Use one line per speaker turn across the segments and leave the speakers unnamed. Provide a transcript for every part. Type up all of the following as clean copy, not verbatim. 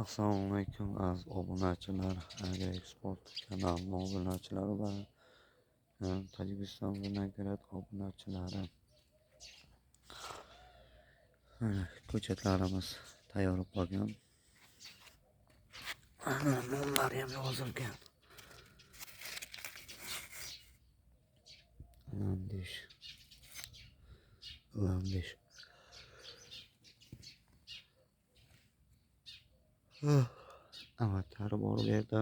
Assalomu alaykum aziz obunachilar, Agroeksport kanalining obunachilari va Tojikiston Vinograd obunachilari. Mana ko'chatlarimiz tayyor bo'lib qolgan. Ana nonlari ham yozilgan. Landish. Landish. Avatari bor bu yerda.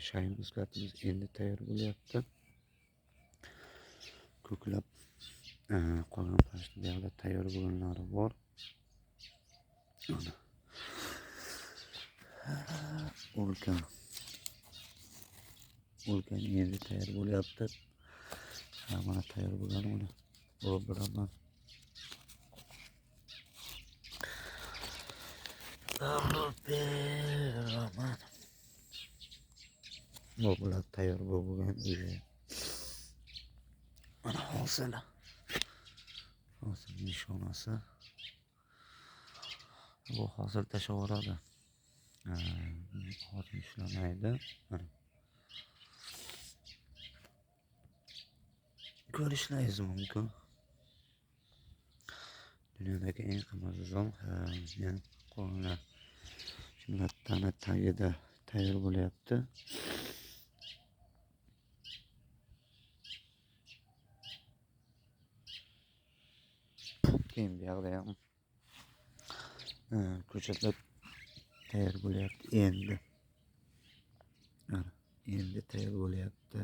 Shayin muskatimiz endi tayyor bo'lyapti. Ko'klab qolgan pashta bu yoqda tayyor bo'lganlari bor. Mana. Ulkan. Ulkan endi tayyor bo'lyapti. Mana tayyor bo'lgani mana. Urib beraman. Beraman. Bu bular tayyor bo'lgan уже. Mana hosil. Hosil nishonasi. Bu hosil tashlaveradi. Xotin ishlamaydi. Mana. Ko'rishlaringiz mumkin. Dunyodagi eng qimmat uzum, yani qo'lni lattani tagida tayyor bo'lyapti. Keyin bu yoqda ham ko'chatlar tayyor bo'lyapti endi. Mana endi tayyor bo'lyapti.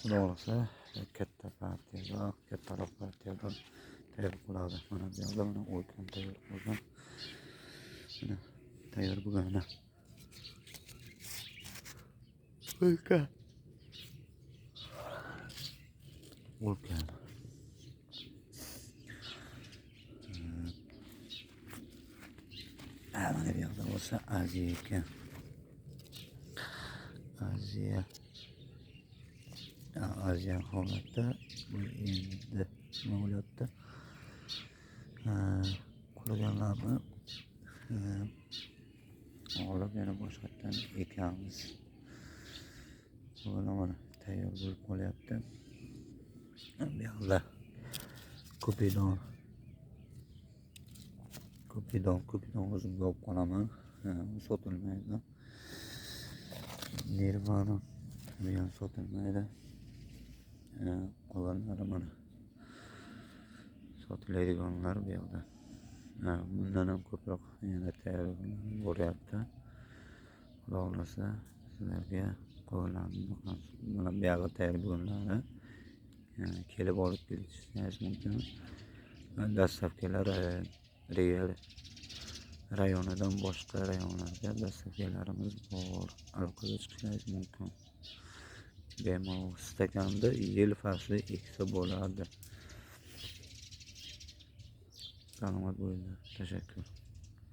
Xudo xohlasa katta partiyada, kattaroq partiyada tayyor bo'ladi. Mana bu yoqda mana o'lkan tayyor bo'lgan. Mana tayyor bo'lgani. O'lkan. O'lkan. Mana bu yoqda bo'lsa Aziya ekan. Aziya. Aziya holatda bu endi nima bo'lyapti? Qulaganlarni olib yana boshqatdan ekamiz. Bular mana tayyor bo'lib qolyapti. Bu yoqda Kupidon. Kupidon, Kupidon o'zimga olib qolaman. Sotilmaydi. Nirvana bu ham sotilmaydi. Qolganlari mana sotiladiganlar bu yoqda. Bundan ham ko'proq yana tayyor bo'lyapti. Xudo xohlasa sizlarga qolganlarni mana bu yoqda tayyor bo'lganlari kelib olib kelishingiz mumkin. Dastavkalar Real rayonidan boshqa rayonlarga dastavkalarimiz bor. Aloqaga chiqishingiz mumkin. Bemalol stakanda yil fasli eksa bo'ladi. Salomat bo'linglar. Tashakkur.